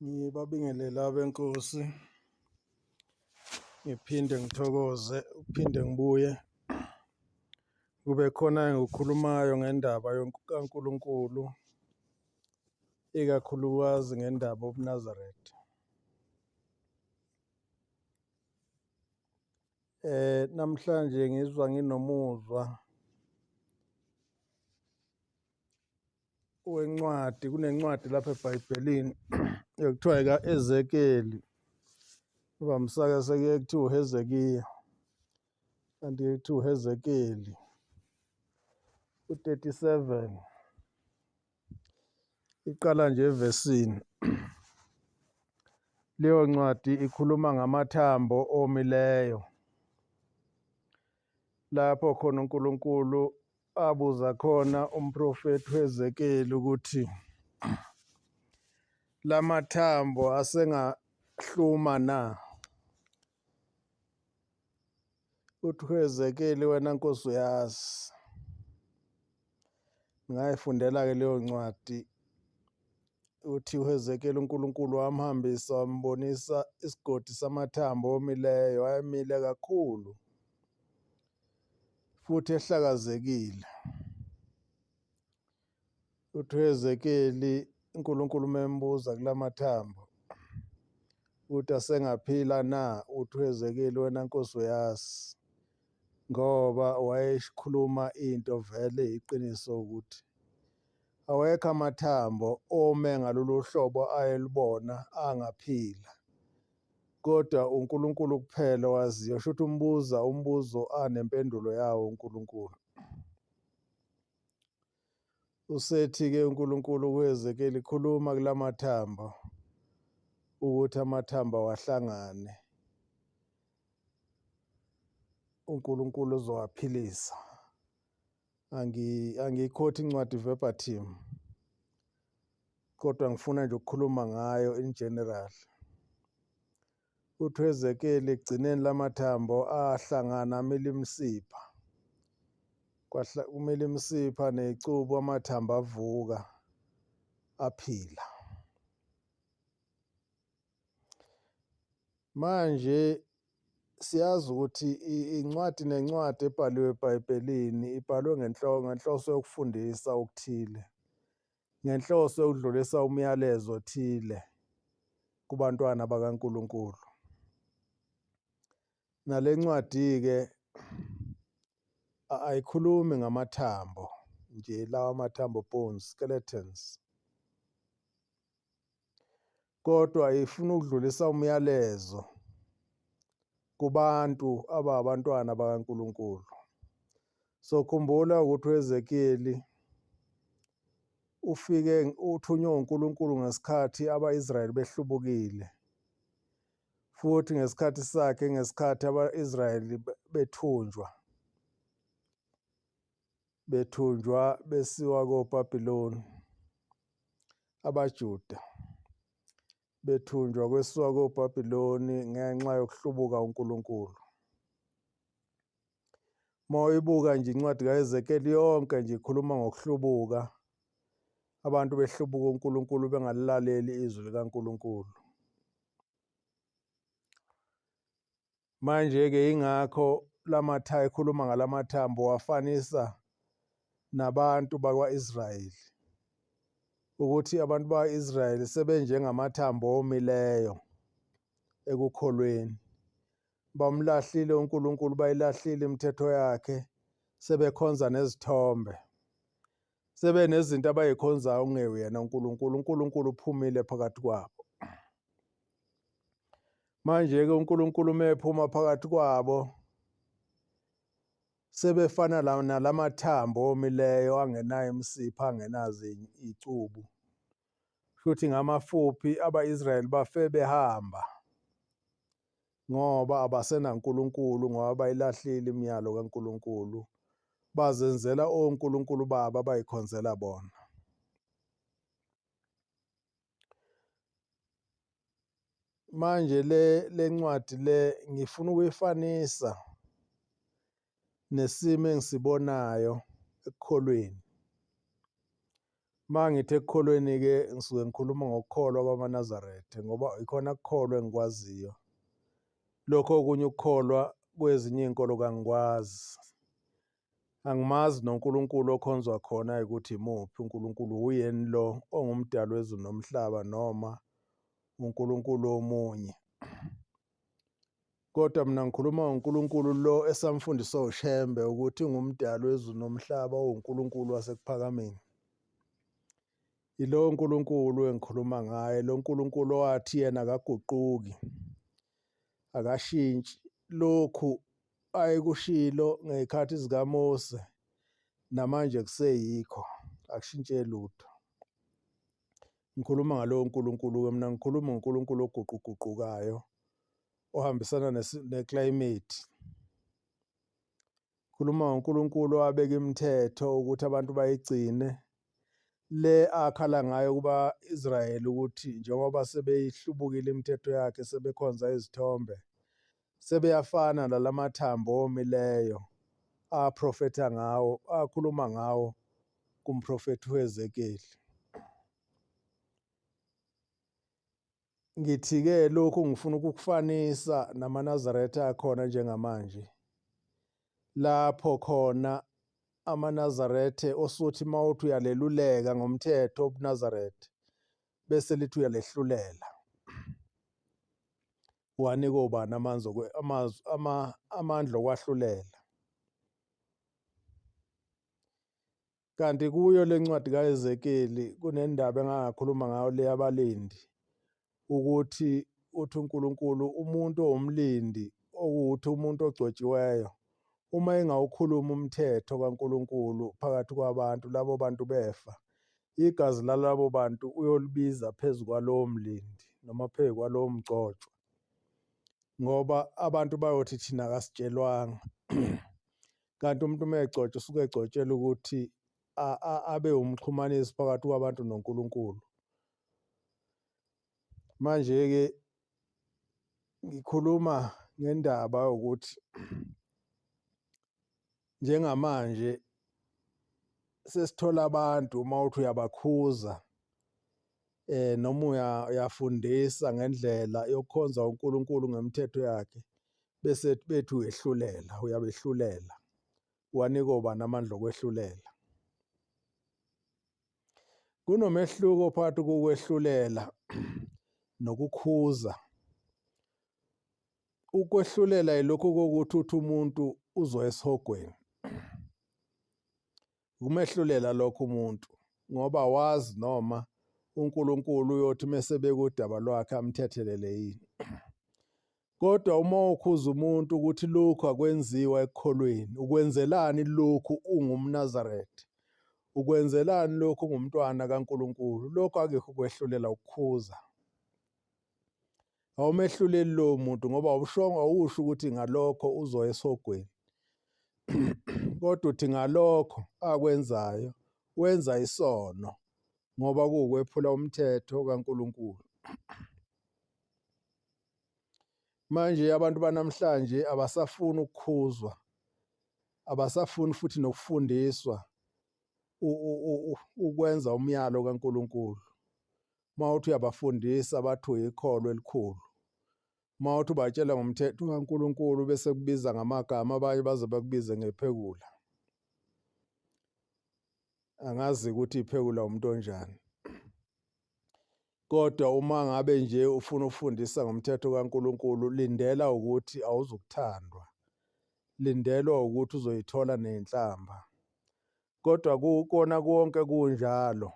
Ngibabingelele abenkosi, ngiphinde ngithokoze ukuphinde ngibuye kube khona engikukhulumayo ngendaba kaNkulunkulu, ikakhulukazi ngendaba yobuNazaretha. Namhlanje ngizwa nginomuzwa wencwadi, kunencwadi lapha eBhayibhelini ekuthiwa eka-Ezekeli, ivamisa-ke sekuye kuthiwa uHezekiya, kanti kuthiwa uHezekeli u-37 iqala nje evesini. Leyo ncwadi ikhuluma ngamathambo omileyo lapho khona uNkulunkulu abuza khona umprofethi uHezekeli ukuthi lamathambo asengahluma na? Uthi uHezekeli, wena Nkosi uyazi. Ngayifundela-ke leyo ncwadi. Uthi uHezekeli uNkulunkulu wamhambisa wambonisa isigodi samathambo omileyo, ayemile kakhulu futhi ehlakazekile. Uthi uHezekeli uNkulunkulu membuza kulamathambo ukuthi asengaphila na, uthi uHezekeli wena Nkosi uyazi, ngoba wayekhuluma into vele iqiniso ukuthi awekho amathambo ome ngalolu hlobo ayelubona angaphila, kodwa uNkulunkulu kuphela owaziyo. Shuthi umbuza umbuzo anempendulo yawo uNkulunkulu. Usethi-ke uNkulunkulu kuHezekeli, khuluma kulamathambo ukuthi amathambo awahlangane, uNkulunkulu uzowaphilisa. Angiyikhothi incwadi verbatim, kodwa ngifuna nje ukukhuluma ngayo in general. Uthi uHezekeli ekugcineni lamathambo ahlangana amila imisipha. Kumila imisipha nezicubu, amathambo avuka aphila. Manje siyazi ukuthi incwadi nencwadi ebhaliwe eBhayibhelini ibhalwe ngenhloso yokufundisa okuthile, ngenhloso yokudlulisa umyalezo othile kubantwana bakaNkulunkulu. Nale ncwadi-ke ayikhulumi ngamathambo nje lawa amathambo, bones, skeletons, kodwa ifuna ukudlulisa umyalezo kubantu ababantwana bakaNkulunkulu. So khumbula ukuthi uHezekeli ufike uthunywe uNkulunkulu ngesikhathi aba-Israyeli behlubukile, futhi ngesikhathi sakhe, ngesikhathi aba-Israyeli bethunjwa, bethunjwa besiwa koBabiloni, abaJuda bethunjwa kwesiwa koBabiloni ngenxa yokuhlubuka uNkulunkulu. Uma uyibuka nje incwadi kaHezekeli yonke nje ikhuluma ngokuhlubuka, abantu behlubuka uNkulunkulu bengalilaleli izwi likaNkulunkulu. Manje-ke ingakho lamatha ekhuluma ngalamathambo wafanisa nabantu bakwa-Israyeli, ukuthi abantu bakwa-Israyeli sebenjengamathambo omileyo ekukholweni. Bamlahlile uNkulunkulu, bayilahlile imithetho yakhe, sebekhonza nezithombe. Sebenezinto abayikhonzayo okungewu yena uNkulunkulu. UNkulunkulu uphumile phakathi kwabo. Manje-ke uNkulunkulu uma ephuma phakathi kwabo, sebefana nalamathambo omileyo angenayo imisipha, angenazo icubu. Shuthi ngamafuphi aba-Israyeli bafe behamba ngoba abasenaNkulunkulu, ngoba bayilahlile imiyalo kaNkulunkulu, bazenzela onkulunkulu babo abayikhonzela bona. Manje le lencwadi le ngifuna ukuyifanisa nesimo engisibonayo ekukholweni. Uma ngithi ekukholweni-ke ngisuke ngikhuluma ngokukholwa kwamaNazaretha ngoba ikhona kukholwa engikwaziyo. Lokho okunye ukukholwa kwezinye iy'nkolo kangikwazi. Angimazi noNkulunkulu okhonzwa khona ukuthi imuphi uNkulunkulu uyeni lo ongumdali wezulu nomhlaba noma uNkulunkulu omunye. Kodwa mina ngikhuluma ngoNkulunkulu lo esamfundiswa uShembe ukuthi ungumdali wezulu nomhlaba uwuNkulunkulu wasekuphakameni. Yilowo Nkulunkulu engikhuluma ngaye, lo Nkulunkulu owathi yena akaguquki, akashintshi. Lokhu ayekushilo ngey'khathi zikaMose namanje kuseyikho, akushintshe lutho. Ngikhuluma ngalowo Nkulunkulu-ke mina ngikhuluma ngoNkulunkulu oguquguqukayo ohambisana ne-climate. Khuluma ngoNkulunkulu owabeka imithetho ukuthi abantu bayigcine le akhala ngayo kuba-Israyeli ukuthi njengoba sebeyihlubukile imithetho yakhe sebekhonza izithombe sebeyafana nalamathambo omileyo aprofetha ngawo akhuluma ngawo kumprofethi uHezekeli. Ngithi-ke lokhu ngifuna ukukufanisa namaNazaretha akhona njengamanje, lapho khona amaNazarethe osuthi uma uthi uyaleluleka ngomthetho wobuNazaretha bese lithi uyalehlulela. Wanikwa ubani amandla okwahlulela? Kanti kuyo le ncwadi kaHezekeli kunendaba engangakhuluma ngayo le yabalindi ukuthi uthi uNkulunkulu umuntu owumlindi okuwuthi umuntu ogcotshiweyo uma engawukhulumi umthetho kaNkulunkulu phakathi kwabantu labo bantu befa igazi lalabo bantu uyolibiza phezu kwalowo mlindi noma phezu kwalowo mgcotshwa ngoba abantu bayothi thina kasitshelwanga. Kanti umuntu uma egcotshwa usuke egcotshelwa ukuthi abe umxhumanisi phakathi kwabantu noNkulunkulu. Manje-ke ngikhuluma ngendaba yokuthi njengamanje sesithola abantu uma uthi uyabakhuza noma uyafundisa ngendlela yokukhonza uNkulunkulu ngemithetho yakhe bese bethi uyehlulela uyabehlulela wanika obani amandla okwehlulela. Kunomehluko phakathi kokwehlulela nokukhuza. Ukwehlulela yilokhu kokuthi uthi umuntu uzoya esihogweni. Ukumehlulela lokho umuntu ngoba wazi noma uNkulunkulu uyothi mesebeka udaba lwakhe amthethelele yini. Kodwa uma ukhuza umuntu ukuthi lokhu akwenziwa ekukholweni, ukwenzelani lokhu ungumNazaretha? Ukwenzelani lokhu ungumntwana kaNkulunkulu? Lokhu akekho ukwehlulela ukukhuza. Awumehluleli lowo muntu ngoba awushongo awusho ukuthi ngalokho uzoya esihogweni. Kodwa uthi ngalokho akwenzayo wenza isono ngoba kuwukwephula umthetho kaNkulunkulu. Manje abantu banamhlanje abasafuni ukukhuzwa, abasafuni futhi nokufundiswa ukwenza umyalo kaNkulunkulu. Uma uthi uyabafundisa bathi uyikholwa elikhulu. Uma uthi ubatshela ngomthetho kaNkulunkulu bese kubiza ngamagama abanye baze bakubize ngephekula. Angazi ukuthi iphekula umuntu onjani. Kodwa uma ngabe nje ufuna ukufundisa ngomthetho kaNkulunkulu lindela ukuthi awuzukuthandwa. Lindelwa ukuthi uzoyithola nenhlamba. Kodwa kukona konke kunjalo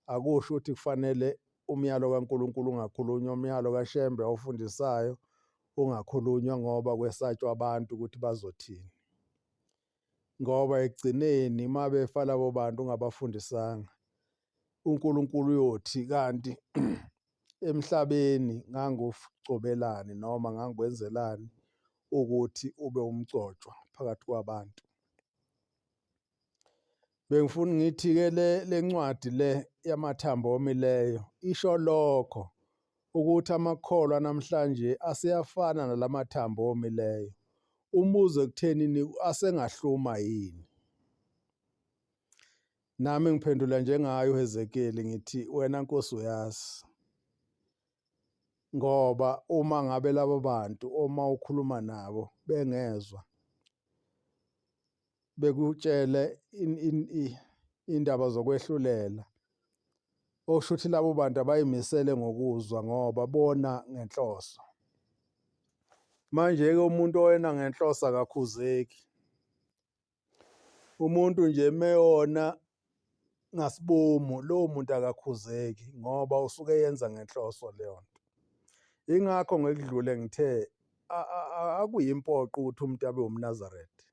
akusho ukuthi kufanele umyalo kaNkulunkulu ungakhulunywa, umyalo kaShembe awufundisayo ungakhulunywa ngoba kwesatshwa abantu ukuthi bazothini. Ngoba ekugcineni uma befa labo bantu ungabafundisanga, uNkulunkulu uyothi kanti emhlabeni ngangikugcobelani noma ngangikwenzelani ukuthi ube umgcotshwa phakathi kwabantu. Bengifuna ngithi-ke le le ncwadi le yamathambo omileyo isho lokho ukuthi amakholwa namhlanje aseyafana nalamathambo omileyo. Umbuzo ekuthenini asengahluma yini? Nami ngiphendula njengaye uHezekeli ngithi wena Nkosi uyazi. Ngoba uma ngabe labo bantu uma ukhuluma nabo bengezwa bekutshele indaba zokwehlulela okusho ukuthi labo bantu abayimisele ngokuzwa ngoba bona ngenhloso. Manje-ke umuntu owena ngenhloso akakhuzeki. Umuntu nje meyona ngasibomu lowo muntu akakhuzeki ngoba usuke eyenza ngenhloso leyo nto. Ingakho ngekudlule ngithe akuyimpoqo ukuthi umuntu abe umNazaretha.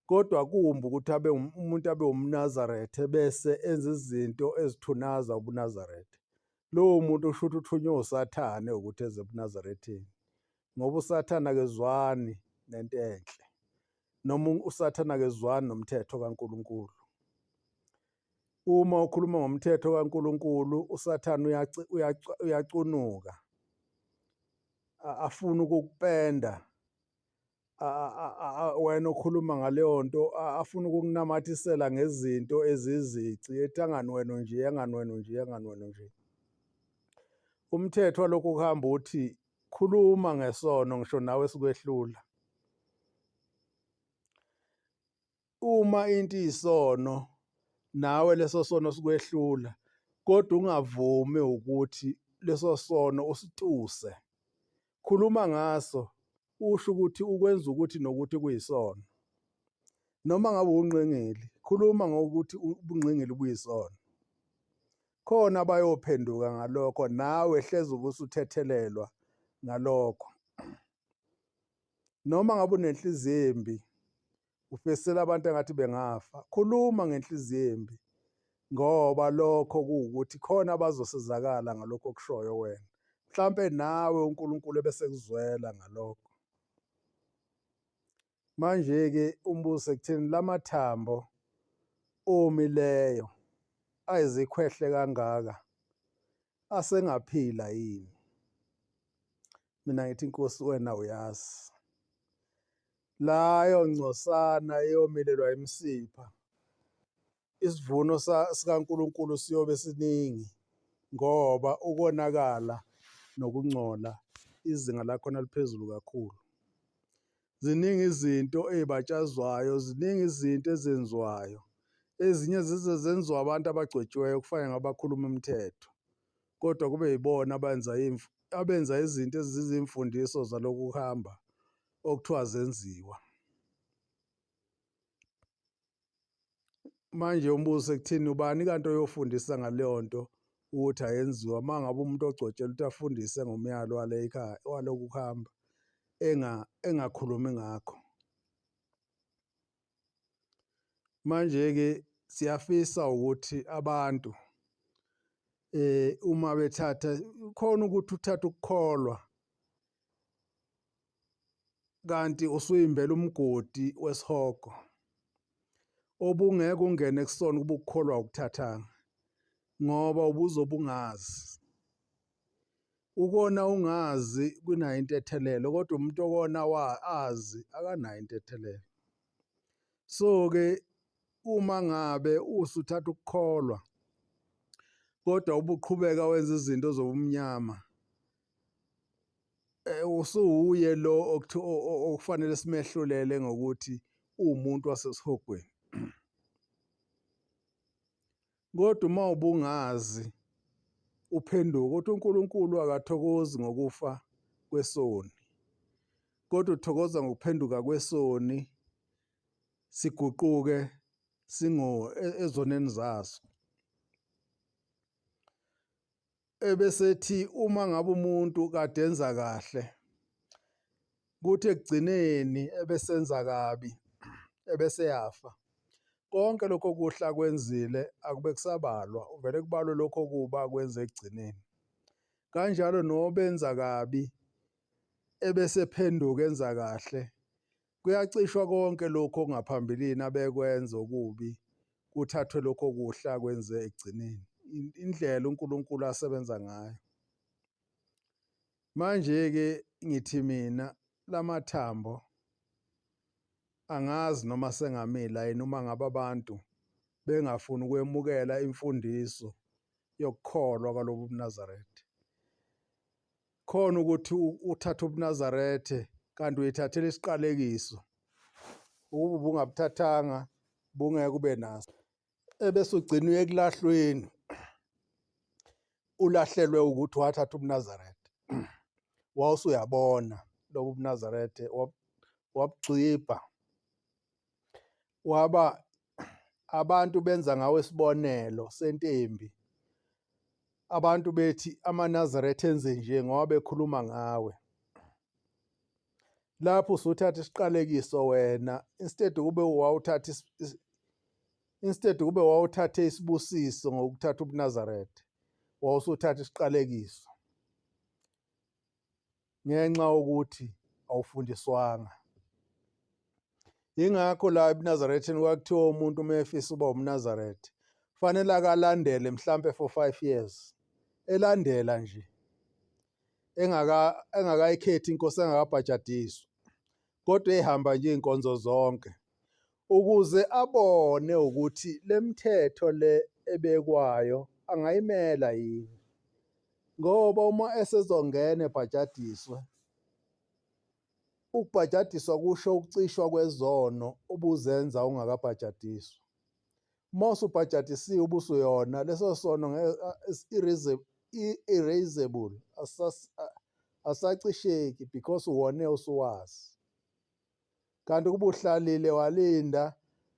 Kodwa kumbi ukuthi abe umuntu abe umNazaretha bese enza izinto ezithunaza ubuNazaretha. Lowo muntu usho ukuthi uthunywe uSathane ukuthi eze ebuNazaretheni. Ngoba uSathane akezwani nento enhle. Noma uSathane akezwani nomthetho kaNkulunkulu. Uma ukhuluma ngomthetho kaNkulunkulu uSathane uyacunuka afune ukukupenda wena okhuluma ngaleyo nto afuna ukukunamathisela ngezinto ezizici ethi angani wena nje angani wena nje angani wena nje. Umthetho walokhu kuhamba uthi khuluma ngesono ngisho nawe sikwehlula. Uma into iyisono nawe leso sono sikwehlula kodwa ungavumi ukuthi leso sono usituse. Khuluma ngaso usho ukuthi ukwenza ukuthi nokuthi kuyisono. Noma ngabe ungqingili, khuluma ngokuthi ubungqingili buyisono. Khona abayophenduka ngalokho nawe hleze ubusuthethelelwa ngalokho. Noma ngabe unenhliziyo embi ufisela abantu engathi bengafa, khuluma ngenhliziyo embi ngoba lokho kuwukuthi khona abazosizakala ngalokho okushoyo wena. Mhlampe nawe uNkulunkulu ebesekuzwela ngalokho. Manje-ke umbuzo ekutheni lamathambo omileyo ayizikhwehle kangaka asengaphila yini? Mina ngithi Nkosi wena uyazi. Layo ngcosana eyomilelwa imisipha isivuno sikaNkulunkulu siyobe siningi ngoba ukonakala nokungcola izinga lakhona liphezulu kakhulu. Ziningi izinto ey'batshazwayo, ziningi izinto ezenziwayo. Ezinye zize zenziwa abantu abagcotshiweyo kufanele ngabe bakhuluma imithetho, kodwa kube yibona abenza abenza izinto ezizimfundiso zalokhu kuhamba okuthiwa zenziwa. Manje umbuzo sekuthini ubani kanti oyofundisa ngaleyo nto ukuthi ayenziwa uma ngabe umuntu ogcotshelwe ukuthi afundise ngomyalo wale ekhaya walokhu kuhamba engakhulumi ngakho. Manje-ke siyafisa ukuthi abantu uma bethatha khona ukuthi uthathe ukukholwa kanti usuyimbela umgodi wesihogo obungeke ungene kusona ukuba ukukholwa ukuthathanga ngoba ubuzobe ungazi. Ukona ungazi kunayo intethelelo kodwa umuntu okona azi akanayo intethelelo. So-ke uma ngabe usuthatha ukukholwa kodwa ubuqhubeka wenza izinto zobumnyama usuwuye lo okufanele simehlulele ngokuthi uwumuntu wasesihogweni. Kodwa uma ubungazi uphenduka ukuthi uNkulunkulu akathokozi ngokufa kwesoni, kodwa uthokoza ngokuphenduka kwesoni siguquke singo ezoneni zaso. Ebesethi uma ngabe umuntu kade enza kahle kuthi ekugcineni ebesenza kabi ebese yafa konke lokho okuhle akwenzile akube kusabalwa uvele kubalwe lokho okubi akwenze ekugcineni. Kanjalo nobenza kabi ebese phenduka enza kahle Kuyacishwa konke lokhu okungaphambilini abekwenza okubi kuthathwe lokho okuhle akwenze ekugcineni. Indlela uNkulunkulu asebenza ngayo. Manje-ke ngithi mina lamathambo angazi noma sengamila yini uma ngabe abantu bengafuni ukwemukela imfundiso yokukholwa kwalobu buNazaretha. Khona ukuthi uthathe ubuNazaretha kanti uyithathela isiqalekiso, ukuba ubungabuthathanga bungeke ube naso. Ebese ugcina uye ekulahlweni, ulahlelwe ukuthi wathatha ubuNazaretha. Wawusuyabona lobu buNazaretha wabugxibha, waba abantu benza ngawe isibonelo sentembi. Abantu bethi amaNazaretha enze nje ngoba bekhuluma ngawe. Lapho usuthatha isiqalekiso wena instead kube wawuthatha instead kube wawuthathe isibusiso ngokuthatha ubuNazaretha, wawusuthatha isiqalekiso ngenxa yokuthi awufundiswanga. Yingakho la ebuNazaretheni kwakuthiwa umuntu uma efisa uba umNazaretha fanele akalandele mhlampe for 5 years, elandela nje engaka engakayikhethi inkosi, engakabhajadiswa, kodwa ehamba nje iy'nkonzo zonke ukuze abone ukuthi le mithetho le ebekwayo angayimela yini, ngoba uma esezongena ebhajadiswe, Ukubhajadiswa kusho ukucishwa kwezono obuzenza ungakabhajadiswa. Uma usubhajadisiwe ubusuyona, leso sono i-erasable, asacisheki because uwone usuwazi. Kanti ukuba uhlalile walinda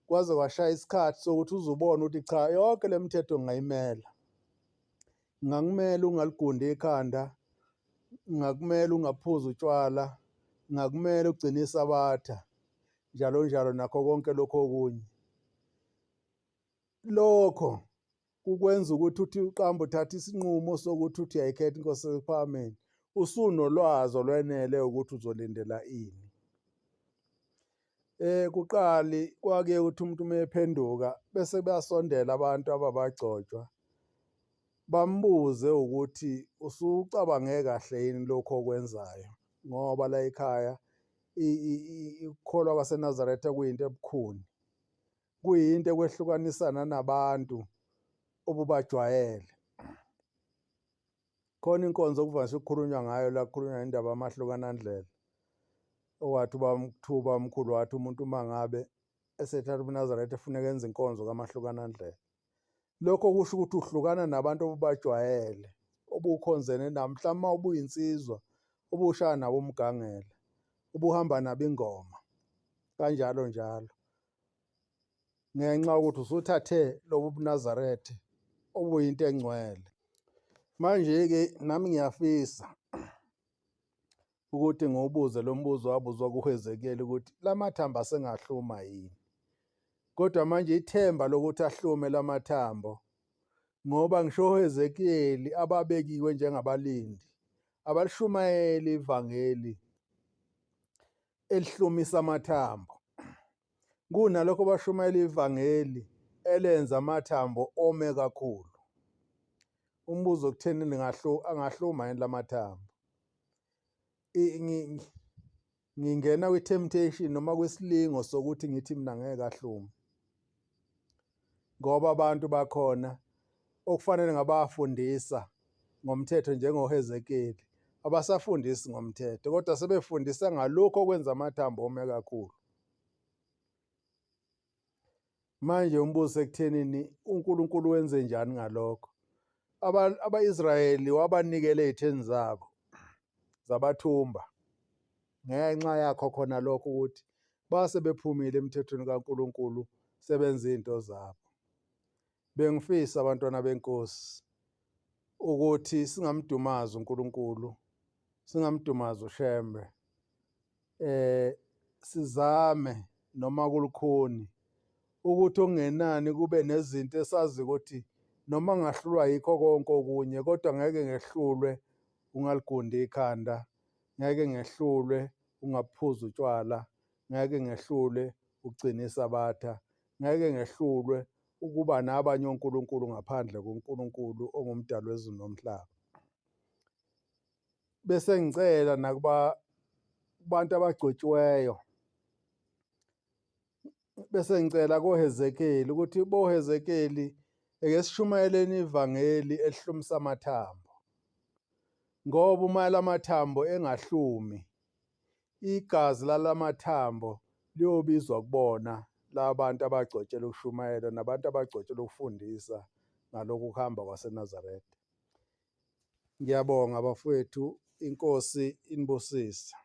kwaze kwashaya isikhathi sokuthi uzubone ukuthi cha, yonke le mithetho ngingayimela. Ngakumele ungaligundi ikhanda, ngakumele ungaphuzi utshwala, ngakumele ugcine isabatha, njalo njalo nakho konke lokho okunye. Lokho kukwenza ukuthi uthi uqambe uthatha isinqumo sokuthi uthi uyayikhetha inkosi yasekuphakameni, usunolwazi olwenele ukuthi uzolindela ini. Kuqali kwake ukuthi umuntu uma ephenduka bese kuyasondela abantu ababagcotshwa bambuze ukuthi usucabange kahle yini lokhu okwenzayo, ngoba la ekhaya ukukholwa kwaseNazaretha kuyinto ebukhuni, kuyinto ekwehlukanisana nabantu obubajwayele. Khona inkonzo okuvamise ukukhulunywa ngayo la, kukhulunywa indaba yamahlukanandlela, owathi kuthiwa ubamkhulu wathi umuntu uma ngabe esethatha ubuNazaretha kufuneka enze inkonzo kamahlukanandlela. Lokho kusho ukuthi uhlukana nabantu obubajwayele, obukhonzene nabo, mhlawumbe uma ubuyinsizwa ubushaya nabo umgangela, ubuhamba nabo ingoma, kanjalo njalo. Ngenxa yokuthi usuthathe lobu buNazaretha obuyinto engcwele. Manje-ke nami ngiyafisa ukuthi ngiwubuze lo mbuzo wabuzwa kuHezekeli ukuthi lamathambo asengahluma yini. Kodwa manje ithemba lokuthi ahlume lamathambo, ngoba ngisho uHezekeli ababekiwe njengabalindi abalishumayeli ivangeli elihlumisa amathambo, kunalokho bashumayela ivangeli elenza amathambo ome kakhulu. Umbuzo kutheni angahluma yini lamathambo? Ngingena kwi-temptation noma kwisilingo sokuthi ngithi mina ngeke ahlume, ngoba abantu bakhona okufanele ngabafundisa ngomthetho njengoHezekeli abasafundisi ngomthetho, kodwa sebefundisa ngalokho okwenza amathambo ome kakhulu. Manje umbuzo ekuthenini uNkulunkulu wenze njani ngalokho? Aba-Israyeli wabanikela ey'theni zabo zabathumba ngenxa yakho khona lokho ukuthi base bephumile emthethweni kaNkulunkulu sebenza izinto zabo. Bengifisa abantwana benkosi ukuthi singamdumazi uNkulunkulu, singamdumazi uShembe. Sizame noma kulukhuni ukuthi okungenani kube nezinto esazi ukuthi noma ngahlulwa yikho konke okunye kodwa ngeke ngehlulwe ungaligundi ikhanda, ngeke ngehlulwe ungaphuzi utshwala, ngeke ngehlulwe ugcine isabatha, ngeke ngehlulwe ukuba nabanye onkulunkulu ngaphandle koNkulunkulu ongumdali wezulu nomhlaba. Bese ngicela nakuba kubantu abagcotshiweyo Bese ngicela koHezekeli ukuthi boHezekeli eke sishumayeleni ivangeli elihlumisa amathambo. Ngoba uma lamathambo engahlumi, igazi lalamathambo liyobizwa kubona labantu abagcotshelwe ukushumayela nabantu abagcotshelwe ukufundisa ngalokhu kuhamba kwaseNazaretha. Ngiyabonga bafowethu, inkosi inibusise.